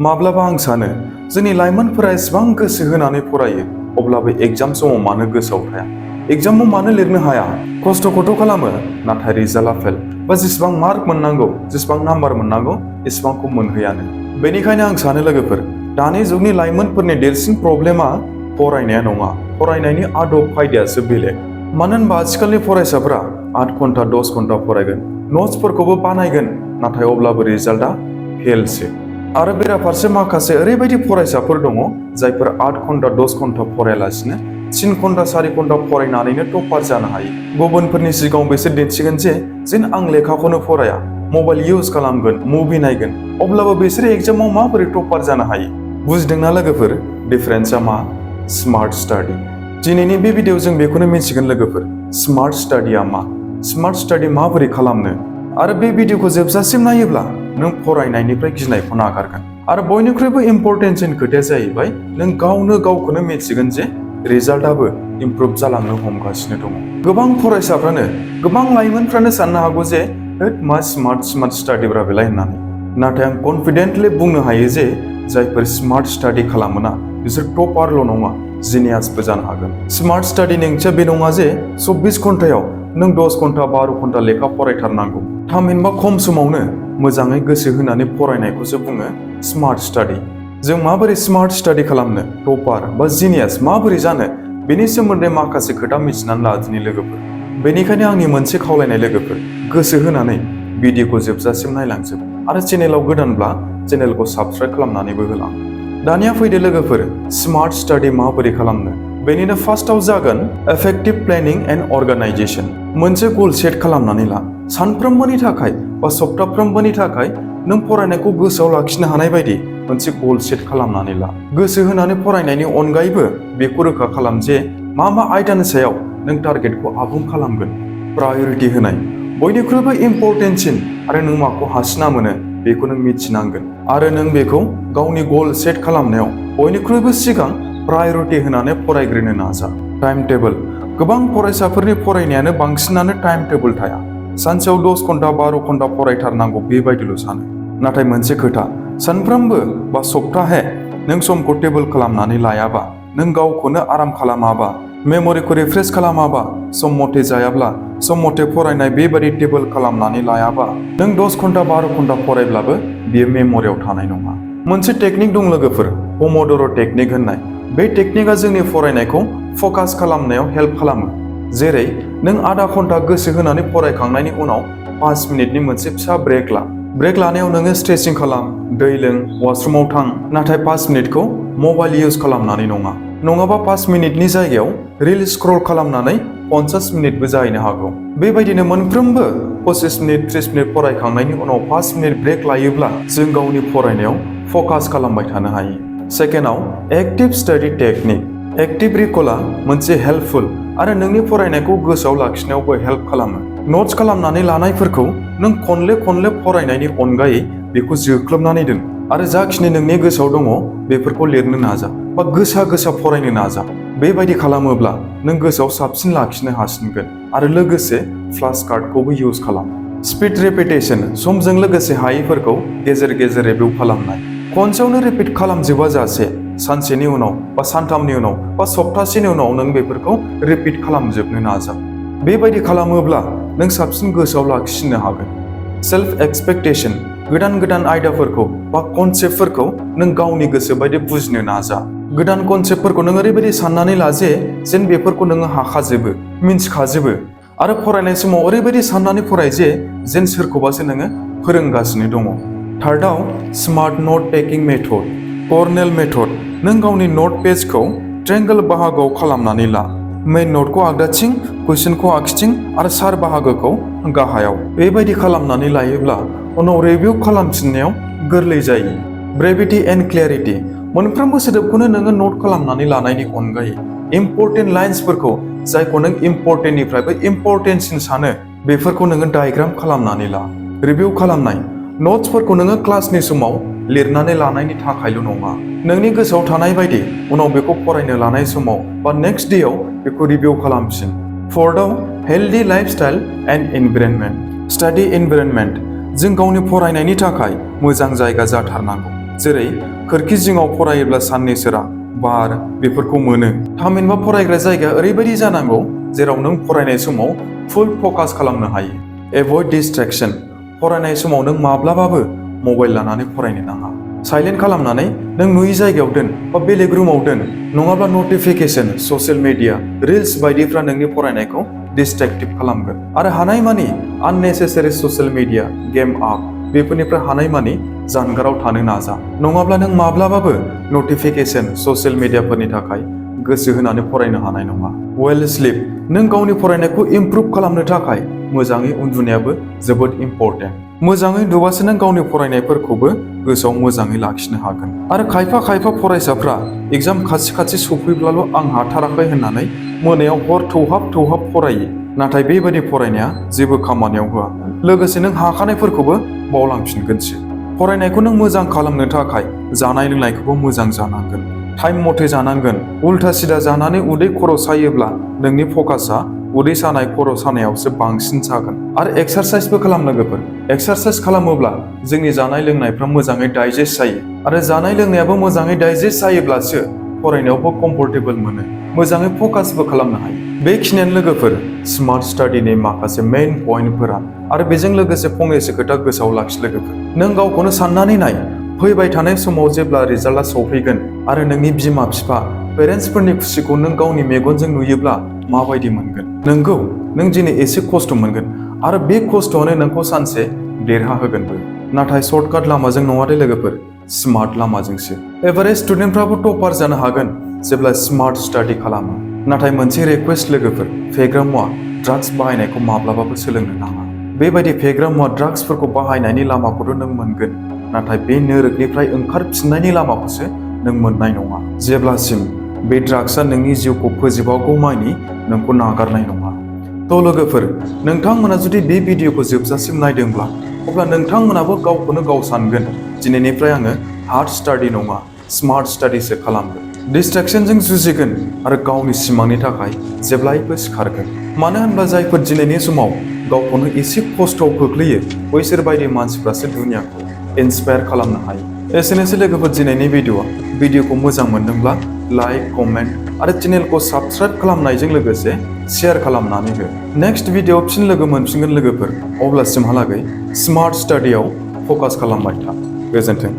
माब्लाबा आं सानो जोंनि लाइमोनफोरा एसेबां गोसो होनानै फरायो अब्लाबो एग्जाम समाव मानो गोसोआव थाया एग्जामाव मानो लिरनो हाया खस्थ'खौथ' खालामो नाथाय रिजाल्टआ फेल बा जेसेबां मार्क मोननांगौ जेसेबां नाम्बार मोननांगौ एसेबांखौ मोनहैयानो बेनिखायनो आं सानो लोगोफोर दानि जुगनि लाइमोनफोरनि देरसिन प्रब्लेमा फरायनाया नङा फरायनायनि आदब खायदायासो बेलेग मानो होनबा आथिखालनि फरायसाफोरा 8 घन्टा 10 घन्टा फरायगोन नट्सफोरखौबो बानायगोन नाथाय अब्लाबो रिजाल्टआ फेलसो आरो बेराफारसे माखासे ओरैबायदि फरायसाफोर दङ जायफोर 8 घन्टा 10 घन्टा फरायालासिनो 3 घन्टा 4 घन्टा फरायनानैनो टपार जानो हायो गुबुनफोरनि सिगाङाव बिसोर दिन्थिगोन जे जेन आं लेखाखौनो फराया मबाइल इउज खालामगोन मुभि नायगोन अब्लाबो बिसोर एग्जामाव माबोरै टपार जानो हायो बुजिदोंना लोगोफोर डिफारेन्सआ मा स्मार्ट स्टाडि दिनैनि बे भिडिअआव जों बेखौनो मिन्थिगोन लोगोफोर स्मार्ट स्टाडिया मा स्मार्ट स्टाडि माबोरै खालामनो आरो बे भिडिअखौ जोबजासिम नायोब्ला नों फरायनायनिफ्राय गिनायखौ नागारगोन आरो बयनिख्रुइबो इम्परटेन्टसिन खोथाया जाहैबाय नों गावखौनो मिथिगोन जे रिजाल्टआबो इमप्रुभ जालांनो हमगासिनो दङ गोबां फरायसाफ्रानो गोबां लाइमोनफ्रानो साननो हागौ जे मा स्मार्ट स्टाडिब्रा बेलाय होननानै नाथाय आं कनफिडेन्टलि बुंनो हायो जे जायफोर स्मार्ट स्टाडि खालामोना बिसोर टपारल' नङा जिनियासबो जानो हागोन स्मार्ट स्टाडिनि ओंथिया बे नङा जे 24 घन्टायाव नों 10 घन्टा 12 घन्टा लेखा फरायथारनांगौ थामहिनबा खम समावनो मोजाङै गोसो होनानै फरायनायखौसो बुङो स्मार्ट स्टाडि जों माबोरै स्मार्ट स्टाडि खालामनो टपार बा जिनियास माबोरै जानो बेनि सोमोन्दै माखासे खोथा मिथिनानै लादिनि लोगोफोर बेनिखायनो आंनि मोनसे खावलायनाय लोगोफोर गोसो होनानै भिडिअखौ जोबजासिम नायलांजोब आरो चेनेलाव गोदानब्ला चेनेलखौ साबस्क्राइब खालामनानैबो होलां दानिया फैदो लोगोफोर स्मार्ट स्टाडि माबोरै खालामनो बेनिनो फार्स्टआव जागोन एफेक्टिभ प्लेनिं एन्ड अर्गानाइजेसन मोनसे गल सेट खालामनानै ला सानफ्रोमबोनि थाखाय बा सप्ताफ्रोमबोनि थाखाय नों फरायनायखौ गोसोआव लाखिनो हानाय बायदि मोनसे गल सेट खालामनानै ला गोसो होनानै फरायनायनि अनगायैबो बेखौ रोखा खालाम जे मा आयदानि सायाव नों टारगेटखौ आबुं खालामगोन प्रायरिटि होनाय बयनिख्रुइबो इम्परटेन्टसिन आरो नों माखौ हासिना मोनो बेखौ नों मिथिनांगोन आरो नों बेखौ गावनि गल सेट खालामनायाव बयनिख्रुइबो सिगां प्रायरिटि होनानै फरायग्रोनो नाजा टाइम टेबोल गोबां फरायसाफोरनि फरायनायानो बांसिनानो टाइम टेबोल थाया सानसेयाव 10 घन्टा 12 घन्टा फरायथारनांगौ बेबायदिल' सानो नाथाय मोनसे खोथा सानफ्रोमबो बा सप्ताहे नों समखौ टेबोल खालामनानै लायाबा नों गावखौनो आराम खालामाबा मेम'रिखौ रिफ्रेश खालामाबा सम मथे जायाब्ला सम मथे फरायनाय बेबायदि टेबोल खालामनानै लायाबा नों 10 घन्टा 12 घन्टा फरायब्लाबो बेयो मेम'रियाव थानाय नङा मोनसे टेकनिक दं लोगोफोर पम'डर' टेकनिक होननाय बे टेकनिकआ जोंनि फरायनायखौ फकास खालामनायाव हेल्प खालामो जेरै नों आधा घन्टा गोसो होनानै फरायखांनायनि उनाव 5 मिनिटनि मोनसे फिसा ब्रेक लानायाव नोङो स्ट्रेचिं खालाम दै लों वाशरुमाव थां नाथाय 5 मिनिटखौ मबाइल इउज खालामनानै नङाबा 5 मिनिटनि जायगायाव रिल स्क्रल खालामनानै 50 मिनिटबो जाहैनो हागौ बेबायदिनो मोनफ्रोमबो 25 मिनिट 30 मिनिट फरायखांनायनि उनाव 5 मिनिट ब्रेक लायोब्ला जों गावनि फरायनायाव फकास खालामबाय थानो हायो सेकेन्डआव एक्टिभ स्टाडि टेकनिक एक्टिभ रिकलआ मोनसे हेल्पफुल आरो नोंनि फरायनायखौ गोसोआव लाखिनायावबो हेल्प खालामो नट्स खालामनानै लानायफोरखौ नों खनले फरायनायनि अनगायै बेखौ जोख्लोबनानै दोन आरो जाखिनि नोंनि गोसोआव दङ बेफोरखौ लिरनो नाजा बा गोसा फरायनो नाजा बेबायदि खालामोब्ला नों गोसोआव साबसिन लाखिनो हासिनगोन आरो लोगोसे फ्लास कार्डखौबो इउज खालाम स्पिड रेपिटेसन समजों लोगोसे हायैफोरखौ गेजेर रिभिउ खालामनाय खनसेयावनो रिपिट खालामजोबा जासे सानसेनि उनाव बा सानथामनि उनाव बा सप्तासेनि उनाव नों बेफोरखौ रिपिट खालामजोबनो नाजा बेबायदि खालामोब्ला नों साबसिन गोसोआव लाखिनो हागोन सेल्फ एक्सपेक्टेसन गोदान आयदाफोरखौ बा कनसेप्टफोरखौ नों गावनि गोसो बायदि बुजिनो नाजा गोदान कनसेप्टफोरखौ नों ओरैबायदि साननानै ला जेन बेफोरखौ नोङो हाखाजोबो मिन्थिखाजोबो आरो फरायनाय समाव ओरैबायदि साननानै फराय जेन सोरखौबासो नोङो फोरोंगासिनो दङ थार्डआव smart note taking method Cornell method नों गावनि नोट पेजखौ ट्रेंगल बाहागोआव खालामनानै ला मेइन नोटखौ आगदाथिं कुइसनखौ आगसिथिं आरो सार बाहागोखौ गाहायाव बेबायदि खालामनानै लायोब्ला उनाव रिभिउ खालामफिननायाव गोरलै जायो ब्रेभिटी एन्ड क्लेरिटी मोनफ्रोमबो सोदोबखौनो नोङो नोट खालामनानै लानायनि अनगायै इम्परटेन्ट लाइन्सफोरखौ जायखौ नों इम्परटेन्टनिफ्रायबो इम्परटेन्टसिन सानो बेफोरखौ नोङो डायग्राम खालामनानै ला रिभिउ खालामनाय नट्सफोरखौ नोङो क्लासनि समाव लिरनानै लानायनि थाखायल' नङा नोंनि गोसोआव थानाय बायदि उनाव बेखौ फरायनो लानाय समाव बा नेक्स्ट डेआव बेखौ रिभिउ खालामफिन फोर्थआव healthy lifestyle and environment study environment जों गावनि फरायनायनि थाखाय मोजां जायगा जाथारनांगौ जेरै खोरखि जिङाव फरायोब्ला साननि सोरां बार बेफोरखौ मोनो। थामहिनबा फरायग्रा जायगाया ओरैबायदि जानांगौ जेराव नों फरायनाय समाव फुल फकास खालामनो हायो। एभयड डिस्ट्रेक्शन, फरायनाय समाव नों माब्लाबाबो मबाइल लानानै फरायनो नाङा। साइलेन्ट खालामनानै नों नुयि जायगायाव दोन बा बेलेग रुमाव दोन, नङाब्ला नटिफिकेशन, ससियेल मिडिया, रिल्स बायदिफ्रा नोंनि फरायनायखौ डिस्ट्रेक्टिभ खालामगोन। आरो हानायमानि आननेसेसारि ससियेल मिडिया, गेम आप बेफोरनिफ्राय हानायमानि जानगाराव थानो नाजा, नङाब्ला नों माब्लाबाबो नटिफिकेशन, ससियेल मिडियाफोरनि थाखाय गोसो होनानै फरायनो हानाय नङा। वेल स्लिप, नों गावनि फरायनायखौ इमप्रुभ खालामनो थाखाय मोजाङै उन्दुनायाबो जोबोद इम्परटेन्ट। मोजाङै उन्दुबासो नों गावनि फरायनायफोरखौबो गोसोआव मोजाङै लाखिनो हागोन। आरो खायफा फरायसाफ्रा एग्जाम खाथि सफैब्लाल' आं हाथाराखै होननानै मोनायाव हर थौहाब फरायो, नाथाय बेबायदि फरायनाया जेबो खामानियाव होआ, लोगोसे नों हाखानायफोरखौबो बावलांफिनगोनसो। फरायनायखौ नों मोजां खालामनो थाखाय जानाय लोंनायखौबो मोजां जानांगोन, टाइम मथे जानांगोन। उल्था सिदा जानानै उदै खर' सायोब्ला नोंनि फकासआ उदै सानाय खर' सानायावसो बांसिन जागोन। आरो एक्सारसाइसबो खालाम लोगोफोर। एक्सारसाइस खालामोब्ला जोंनि जानाय लोंनायफ्रा मोजाङै डाइजेस्ट जायो, आरो जानाय लोंनायाबो मोजाङै डाइजेस्ट जायोब्लासो फरायनायावबो कम्फर्टेबल मोनो, मोजाङै फकासबो खालामनो हायो। बेखिनियानो लोगोफोर स्मार्ट स्टाडिनि माखासे मेइन पइन्टफोरा। आरो बेजों लोगोसे फंनैसो खोथा गोसोआव लाखि लोगोफोर, नों गावखौनो साननानै नाय, फैबाय थानाय समाव जेब्ला रिजाल्टआ सौफैगोन आरो नोंनि बिमा बिफा पेरेन्टसफोरनि खुसिखौ नों गावनि मेगनजों नुयोब्ला माबायदि मोनगोन। नोंगौ, नों दिनै एसे खस्थ' मोनगोन, आरो बे खस्थ'आनो नोंखौ सानसे देरहाहोगोनबो, नाथाय सर्टकाट लामाजों नङा दे लोगोफोर, स्मार्ट लामाजोंसो। एभारेज स्टुडेन्टफ्राबो टपार जानो हागोन जेब्ला स्मार्ट स्टाडि खालामो। नाथाय मोनसे रिक्वेस्ट लोगोफोर, फेग्रा मुवा, ड्राग्स बाहायनायखौ माब्लाबाबो सोलोंनो नाङा। बेबायदि फेग्रा मुवा ड्राग्सफोरखौ बाहायनायनि लामाखौथ' नों मोनगोन, नाथाय बे नोरोखनिफ्राय ओंखारफिननायनि लामाखौसो नों मोननाय नङा, जेब्लासिम बे ड्राग्सआ नोंनि जिउखौ फोजोबागौमानि नोंखौ नागारनाय नङा। थ' लोगोफोर, नोंथांमोना जुदि बे भिडिअखौ जोबजासिम नायदोंब्ला अब्ला नोंथांमोनाबो गावखौनो गाव सानगोन, दिनैनिफ्राय आङो हार्ड स्टाडि नङा, स्मार्ट स्टाडिसो खालामगोन, डिस्ट्रेक्शनजों जुजिगोन आरो गावनि सिमांनि थाखाय जेब्लायबो सिखारगोन। मानो होनब्ला जायफोर दिनैनि समाव गावखौनो एसे खस्थ'आव खोख्लैयो, बैसोर बायदि मानसिफ्रासो दुनियाखौ इन्सपायार खालामनो हायो। एसेनोसै लोगोफोर दिनैनि भिडिअखौ मोजां मोनदोंब्ला लाइक, कमेन्ट आरो चेनेलखौ साबस्क्राइब खालामनायजों लोगोसे शेयार खालामनानै हो। नेक्स्ट भिडिअआव फिन लोगो मोनफिनगोन लोगोफोर, अब्लासिमहालागै स्मार्ट स्टाडियाव फकास खालामबाय था। गोजोन्थों।